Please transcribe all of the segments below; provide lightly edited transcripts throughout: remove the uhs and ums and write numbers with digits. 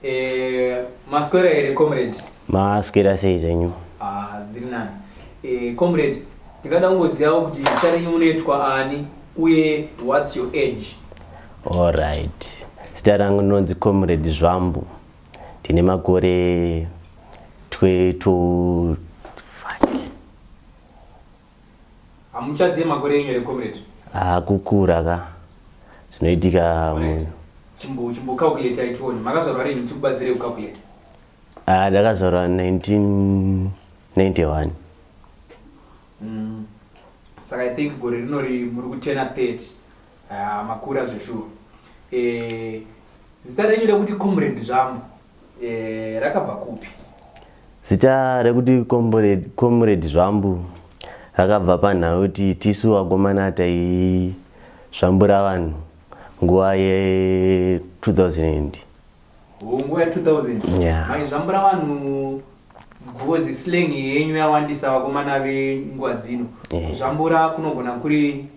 Eh, maswera here comrade? Maswera sei zvenyu? Ah, dziri nani. Eh, comrade, ndingada kungozivawo kuti zita renyu munoitwa ani uye what's your age? Alright. Zita rangu ndinonzi Comrade Zvambu. Ndine makore 22 fuck. Hamuchazive makore enyu here comrade? Ah, kukura ka. Zvinoitika mu Chimbo chimbo calculate aitione. Makazvarwa rini tikubatsire kucalculate? Ah, ndakazvarwa 1991. Saka I think gore rinori muri kutena 30. Ah, makura zveshuwa. Eh, zita renyu rekuti comrade Zvambu eh, rakabva kupi? Zita rekuti comrade, comrade Zvambu rakabva panhau yekuti tisu vakomana taizvambura vanhu nguva ye 2000. Oh, nguva ya 2000 Yeah. Maizvambura vanhu because slang yenyu yawandisa vakomana venguva dzino. Kuzvambura kunogona kuri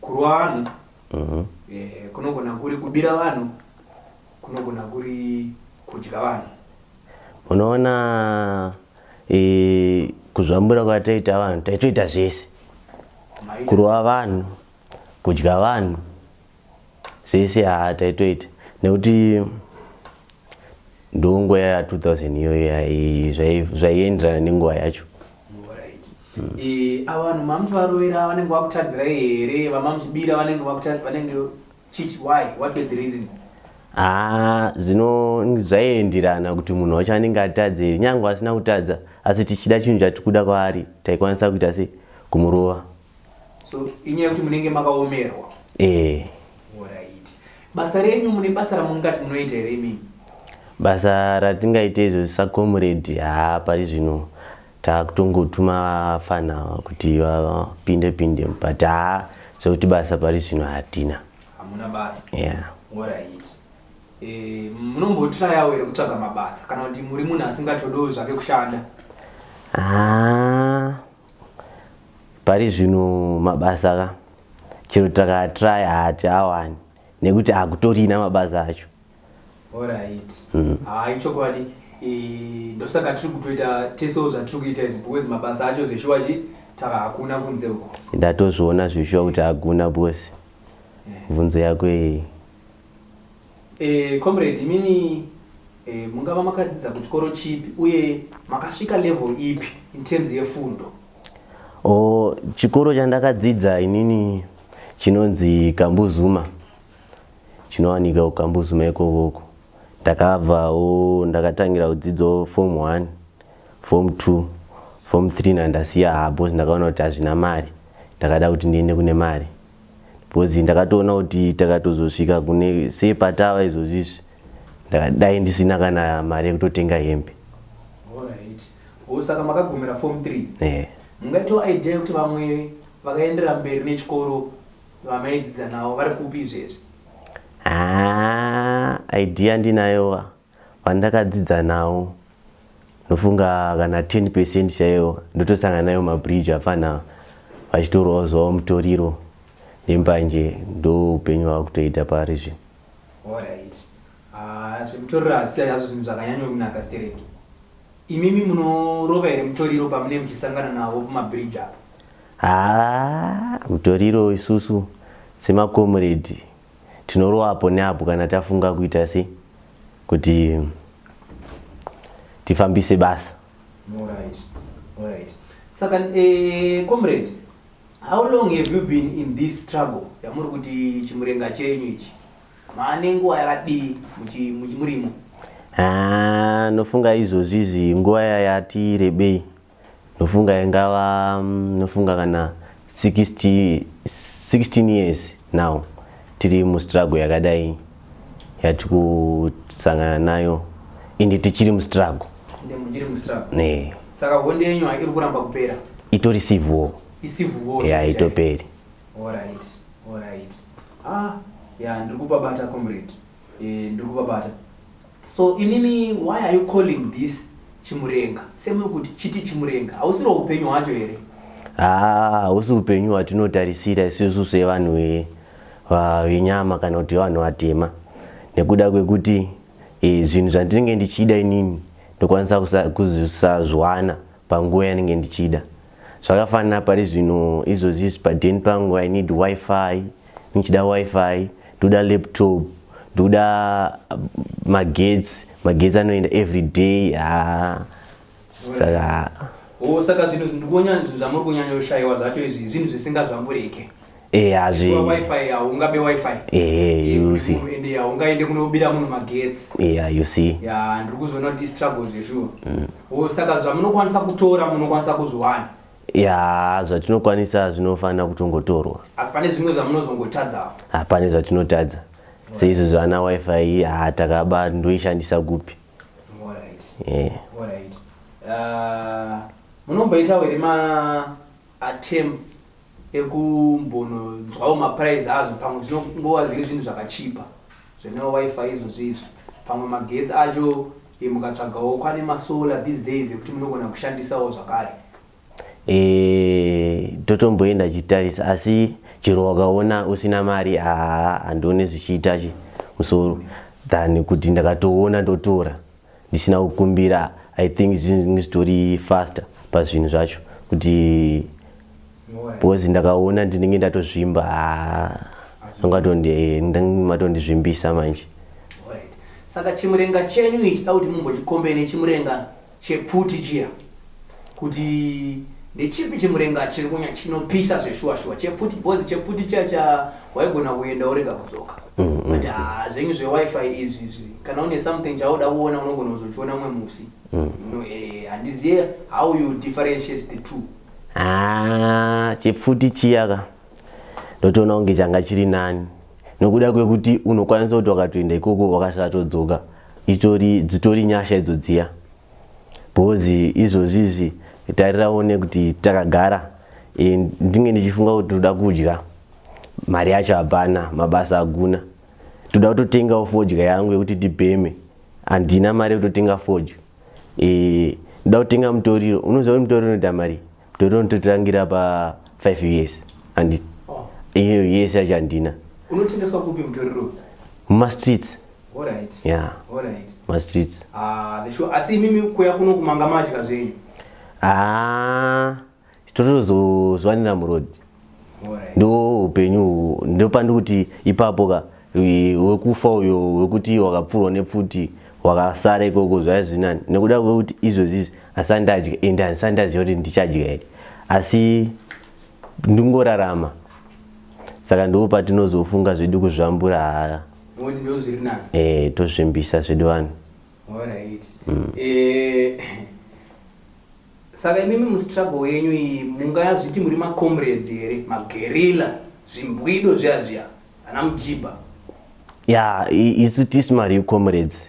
kurwa vanhu, kunogona kuri kubira vanhu, kunogona kuri kudya vanhu. Unoona kuzvambura kwataita vanhu taitoita zvese, kurova vanhu, kudya vanhu, zvese haa taitoita nekuti ndonguva ya 2000 iyoyo zvaienderana nenguva yacho. Ava vanhu mamuchivarovera vanenge vakutadzirai here, vamamuchibira vanenge vanenge chichi, why, what were the reasons? Haa, zvino zvaienderana kuti munhu wacho anenge atadza here, nyange asina kutadza asi tichida chinhu chatikuda kwaari taikwanisa kuita sei kumurova. So inyaya yekuti munenge makaomerwa. Alright. Basa renyu, mune basa ramungati munoita here imimi? Basa ratingaite izvo sacomrade, haa pari zvino takutongotuma vafana kuti vapinde pinde, but haa zvekuti basa pari zvino hatina. Hamuna basa? Yeah. Alright. Munombotrayawo here kutsvaga mabasa kana kuti muri munhu asingatodowo zvake kushanda? Haa, pari zvino mabasa ka chero takatraya hatiawani nekuti hakutorina mabasa acho. Alright. Haa, ichokwadi. Ndosaka tiri kutoita tesewo zvatiri kuita izvi because mabasa acho zveshuwa chi taka hakuna kunze uko. Ndatozviona zveshuwa kuti hakuna because bvunzo yako iyi. Comrade, imini mungava makadzidza kuchikoro chipi uye makasvika level ipi in terms yefundo? Oh, chikoro chandakadzidza inini chinonzi Kambuzuma, chinowanika kuKambuzuma ikokoko. Ndakabvawo ndakatangira kudzidzawo form 1, form 2, form 3 nandasiya ha because ndakaona kuti hazvina mari, ndakada kuti ndiende kune mari because ndakatoona kuti takatozosvika kune sepatava izvozvi izvi ndakadai ndisina kana mari yekutotenga hembe. Alright. Oh, saka makagumira form 3. Eh. Mungaitawo idea yekuti vamwe vakaendera mberi nechikoro vamaidzidza navo vari kupi izvezvi? Haa, idea ndinayo, vandakadzidza navo ndofunga kana 10% chaiyo ndotosangana nayo mabridge apfana vachitorwawo zvavo mutoriro nembanje, ndo upenyu hwakutoita pari zvino. Alright. Ah, zvemutoriro hazisi hazvo zvinhu zvakanyanya kunaka stereki. Imimi munorova here mutoriro pamune muchisangana navo pamabridge apo? Haa, mutoriro isusu semakomrade tinorova apo neapo kana tafunga kuita sei kuti tifambise basa. Alright. Alright. Saka comrade, how long have you been in this struggle yamuri kuti chimurenga chenyu ichi? Maane nguva yakadii murimo? Haa, nofunga izvozvi izvi nguva yayati rebei, nofunga ingava nofunga kana 60, 16 years now tiri mustruggle yakadai yati kusangana nayo ende tichiri mustruggle. Ende muchiri mustruggle. Ne. Saka hondo yenyu iri kuramba kupera? Itori civil war. Icivil war. Yeah, itoperi. Alright. Alright. Ah, yeah, ndiri kupabata comrade. Ndiri kupabata. So imimi why are you calling this chimurenga? Semuri kuti chiti chimurenga. Hausiro upenyu hwacho here? Haa, hausi upenyu hwatinotarisira isusu sevanhu venyama kana kuti vanhu vatema, nekuda kwekuti Zvinhu zvandinenge ndichida inini ndokwanisa kusazviwana panguva yanenge ndichida. Zvakafanana pari zvino izvozvi izvi padeni pangu, I need WiFi, ndichida WiFi, ndoda laptop, ndoda magetsi. Magetsi anoenda every day. Haa, saka Oh, saka zvinhu ndikuona zvinhu zvamuri kunyanyoshayiwa zvacho izvi zvinhu zvisingazvamburike. Hazvi. Shuwa WiFi, haungabe WiFi. You see. Ende haungaende kunobira munhu magetsi. Yeah, you see. Ya, ndiri kuzoona kuti struggle zveshuwa. Oh, saka zvamunokwanisa kutora munokwanisa kuzviwana? Ya, zvatinokwanisa zvinofanira kutongotorwa. Asi pane zvimwe zvamunozongotadzawo? Hapane zvatinotadza seizvo zvana WiFi. Ha, takaba, ndoishandisa kupi? Alright. Munomboitawo here maattempts ekumbononzwawo maprice azvo? Pamwe zvinongova zviri zvinhu zvakachipa zvene WiFi izvozvo izvo, pamwe magetsi acho, mukatsvagawo kwane masolar these days ekuti munogona kushandisawo zvakare. Totomboenda chitarisa, asi chero wakaona usina mari, haa, handione zvichiita chi musoro than kuti ndakatoona ndotora ndisina kukumbira. I think zvinhu zvitori faster pazvinhu zvacho kuti because ndakaona ndinenge ndatozvimba, haa, matondizvimbisa manje. Alright. Saka chimurenga chenyu ichi, da kuti mumbochikombe nechimurenga chepfuti chiya, kuti ndechipi chimurenga chiri kunya chinopisa zveshuwa shuwa, chepfuti? Because chepfuti chiya cha waigona kuenda urega kudzoka. But ah, zvenyu zveWiFi izvi izvi, kana une something chauda kuona unogona kuzochiona mumwe musi. Handiziye how you differentiate the two. Ah, chepfuti chiya ka, ndotoona kunge changa chiri nani nokuda kwekuti unokwanisa kuti wakatoenda ikoko wakasatodzoka, itori dzitori nyasha idzo dziya, because izvozvi izvi tariraone kuti takagara, ndinge ndichifunga kuti toda kudya, mari yacho hapana, mabasa aguna, toda kutotengawo fodya yangu yekuti tibheme, handina mari yekutotenga fodya. Ndoda kutenga mutoriro. Unoziva kuti mutoriro unoita mari? Mutoriro unototangira pa 5 US, handi? Oh. Iyo yese yacho handina. Unotengeswa kupi mutoriro? Mumastreets. Yeah. Mastreets. Ah, zveshuwa. Asi imimi kuya kuno kumanga madya zvenyu? Ah, totozozwanira muroad. Ndo upenyu uhu. Ndopandikuti ipapo ka wekufa uyo wekuti wakapfurwa nepfuti wakasara ikoko zvaiva zvinani, nekuda kwekuti izvozvi izvi handisati ndadya, ende handisati ndaziva kuti ndichadya here, asi ndingorarama. Saka ndo patinozofunga zvedu kuzvambura. Haa. Moti ndo zviri nani? Tozvimbisa zvedu vanhu. Alright. Saka imimi mustruggle yenyu iyi mungazviti muri macomrades here, maguerrilla, zvimbwido zviya zviya, ana mujibha? Ya, isu tisu mareal comrades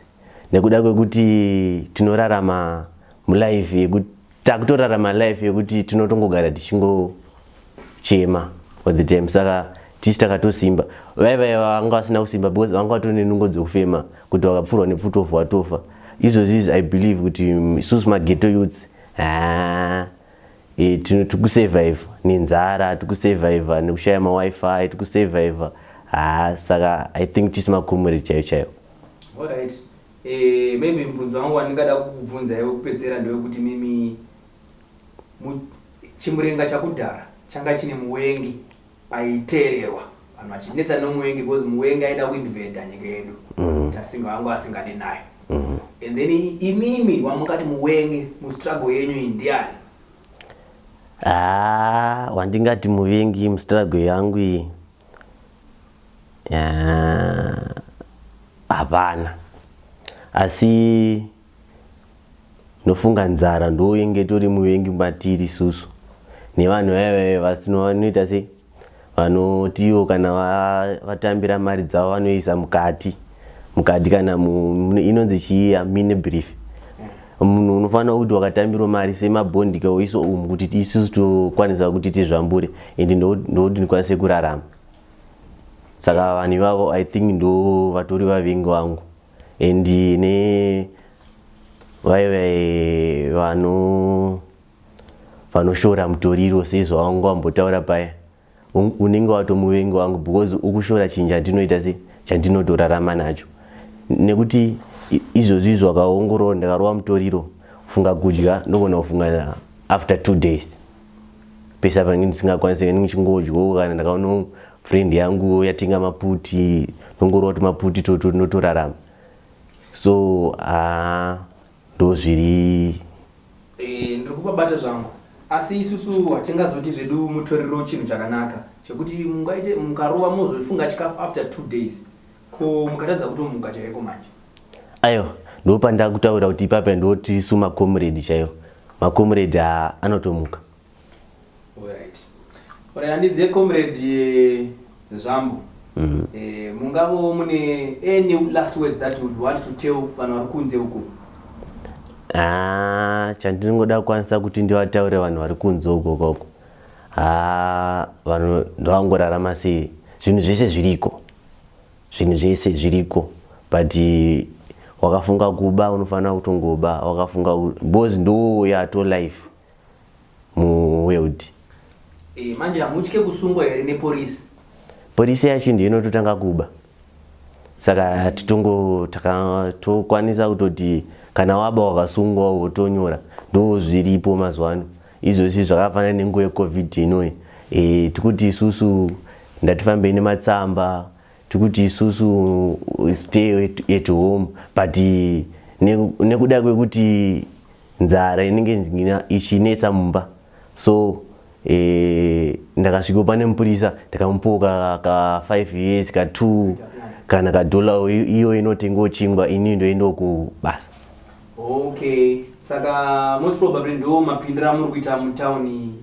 nekuda kwekuti tinorarama mulife yekuti takutorarama life yekuti tinotongogara tichingochema all the time. Saka tichi takatosimba. Vai vai vanga vasina kusimba because vanga vatori nenungo dzekufema kuti vakapfurwa nepfuti watofa. Izvozvi izvi I believe kuti isusu maghetto youths, haa, tikusurvive nenzara, tikusurvive nekushaya maWiFi, tikusurvive. Haa, saka I think tisi macomrade chaiyo chaiyo. Alright. Maybe mubvunzo wangu wandingada kukubvunza iwe kupedzisira ndewekuti mimi chimurenga chakudhara changa chine muwengi aiteererwa, vanhu vachinetsa nomuwengi because muwengi aida kuinvada nyika yedu. Tasinga vanga vasingadi nayo. And then imimi wamungati muwengi mustruggle yenyu iyi ndiani? Ah, wandingati muvengi mustruggle yangu iyi, Ah, hapana, asi nofunga nzara ndoinge tori muvengi matiri isusu nevanhu vaya vasino vanoita sei, vanotiwo kana vatambira mari dzavo vanoisa mukati mukati kana inonzi chiiya mini brief. Munhu unofanira kuti wakatambirwa mari semabhondi kauiso umu kuti isusu tokwanisa kuti tizvambure ende ndokuti ndikwanise kurarama. Saka vanhu ivavo I think ndo vatori vavengi vangu, and ne vaive vanoshora mutoriro sezvawanga wambotaura paya, unenge watomuvengi wangu because ukushora chinhu chandinoita se chandinotorarama nacho, nekuti Izvozvi izvo akaongorora, ndakarova mutoriro, kufunga kudya ndogona kufunga after 2 days. Pese apa ndinge ndisingakwanisi, ndinge ndichingodyawo. Kana ndakaona friend yangu yatenga maputi, ndongorova kuti maputi toto ndotorarama. So haa, ndo zviri. Ndiri kupabata zvangu, asi isusu hatingazoti zvedu mutoriro chinhu chakanaka chekuti mungaite mukarova mozofunga chikafu after 2 days. Ko mukatadza kutomuka chaiko manje? Aiwa, ndo pandakutaura kuti ipapa ndotisu macomrade chaiwo. Macomrade anotomuka. Alright, handizive, Comrade Zvambu. Mungavo mune any last words that you would want to tell vanhu vari kunze uko? Ah, chandinongoda kukwanisa kuti ndivataure vanhu vari kunze uko koko, ha, vanhu ndovangorarama sei. Zvinhu zvese zviriko, zvinhu zvese zviriko, but wakafunga kuba unofanira kutongoba. Wakafunga because ndo yato life muworld. Manje hamutye kusungwa here nepolisi? Polisi yacho ndiyo inototanga kuba, saka titongo tokwanisa kutoti kana waba wakasungwa wotonyora. Ndo zviripo mazuva ano. Izvozvi zvakafanana nenguva yeCovid inoyi. Tikuti isusu ndatifambei nematsamba, tikuti isusu stay at home, but nekuda kwekuti nzara inenge ichinetsa mumba, so ndakasvika pane mupurisa, ndakamupawo ka 5 years, ka 2 kana kadhola, iyo inotengawo chingwa, ini ndoendawo kubasa. Okay, saka most probably ndo mapindiro amuri kuita mutauni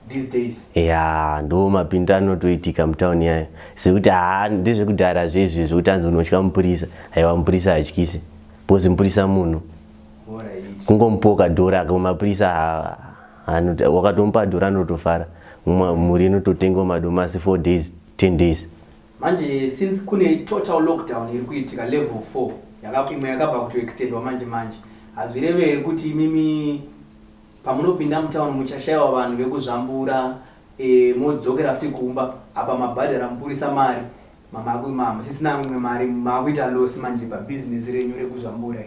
these days? Ya, ndo mapindiro anotoitika mutauni yayo, sekuti haa, ndezvekudhara zvezvi zvekuti anzi unotya mupurisa. Aiwa, mupurisa hatyisi because mupurisa munhu. Kungomupawo kadhora, mapurisa wakatomupa dhora anotofara. Mhuri inototengawo madomasi 4 days, 10 days. Manje since kune total lockdown iri kuitika, level 4, imwe yakabva kutoextendwa manje manje, hazvireve here kuti imimi pamunopinda mutauni muchashayiwa vanhu vekuzvambura, modzokera futi kumba, apa mabhadhara mupurisa mari, musisina imwe mari, makuita loss manje pabhizinesi renyu rekuzvambura?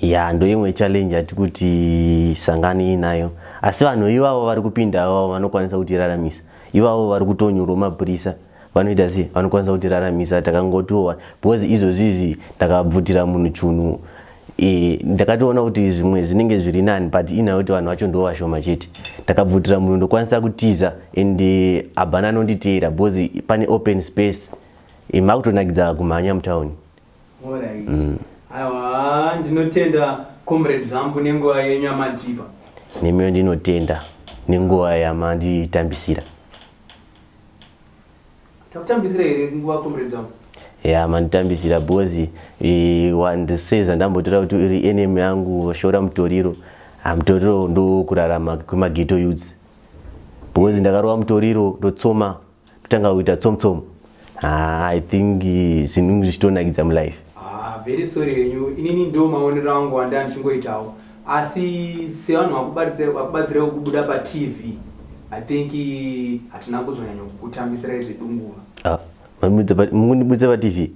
Ya, ndo imwe challenge yati kuti sangani inayo, asi vanhu ivavo vari kupinda ivavo vanokwanisa kutiraramisa. Ivavo vari kutonyurwa mapurisa vanoita sei, vanokwanisa kutiraramisa takangotiwa, because izvozvizvi ndakabvutira munhu chunhu, ndakatoona kuti zvimwe zvinenge zviri nani, but inayo kuti vanhu vacho ndo vashoma chete. Ndakabvutira munhu, ndokwanisa kutiza and habana anonditeera because pane open space. Makutonakidza kumhanya mutauni. Alright. Aiwa, ndinotenda, Comrade Zvambu, nenguva yenyu yamandipa. Nemiyo ndinotenda nenguva yamanditambisira. Takutambisira here nguva, Comrade Zvambu? Ya, manditambisira because sezvandambotora kuti iri enemy yangu shora mutoriro. Ah, mutoriro ndo kurarama kwemaghetto youths, because ndakarova mutoriro, ndotsoma, totanga kuita tsomtsom. Ah, I think zvinhu zvichitonakidza mulife. Ah, very sorry henyu, inini ndo maonero angu anda ndichingoitawo, asi sevanhu vakubatsirai kubuda paTV, I think hatina kuzonyanya kukutambisirai zvedunguva. Ah, mungondibudisa paTV?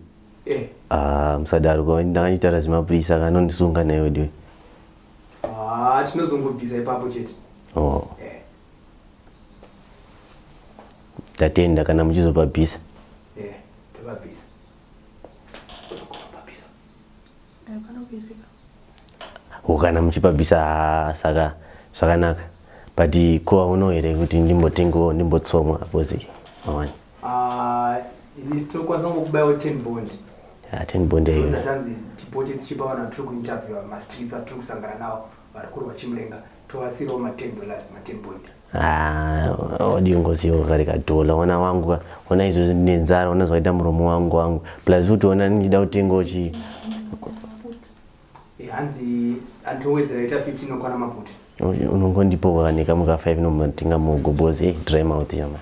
Ah, musadaro, ndakanyitaura zvemapurisa kanondisunga naiwe diwe. Ah, tinozongobvisa ipapo chete. Oh. Ndatenda kana muchizopabvisa. Eh, topabvisa. Pabvisa. Panobvisika. O, kana muchipabvisa, haa, saka zvakanaka, but ko hauno here kuti ndimbotengawo ndimbotsomwa because mawani? Ah, ini tokwanisa kungokubayawo 10 bond. Ah, 10 bond iyo. Tanzi tipote tichipa vanhu vatiri kuinterviewa, mastreets atiri kusangana navo vari kurwa chimurenga, tovasirawo ma10 dollars, ma10 bond. Ah, wadingoziva kari kadhola, ona wangu ona izvozvi ndine nzara, ona zvakaita muromo wangu, plus futi ona ndichida kutengawo chi Hanzi anditowedzera ita 15 okwana maputi. Unongondipo kanika muka 5 nomatenga mugo because dry mouth chama.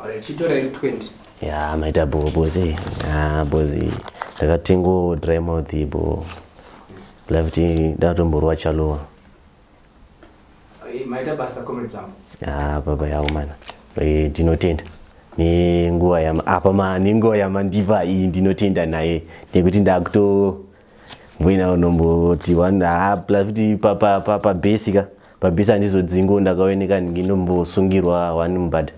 Alright, chitora iri 20. Ya, maita bo because, ah, because ndakatengawo dry mouth bo lafuti ndatomborwa chalowa. Maita basa, Comrade Zambo. Ah, baba yavo mana. Ndinotenda nenguva yama apa ma nenguva yamandipa iyi, ndinotenda naye nekuti ndakuto Mboina unomboti one ha plus futi pabhesi ka, pabhesi handizodzingo, ndakaoneka ndingi ndombosungirwa one mubhadha.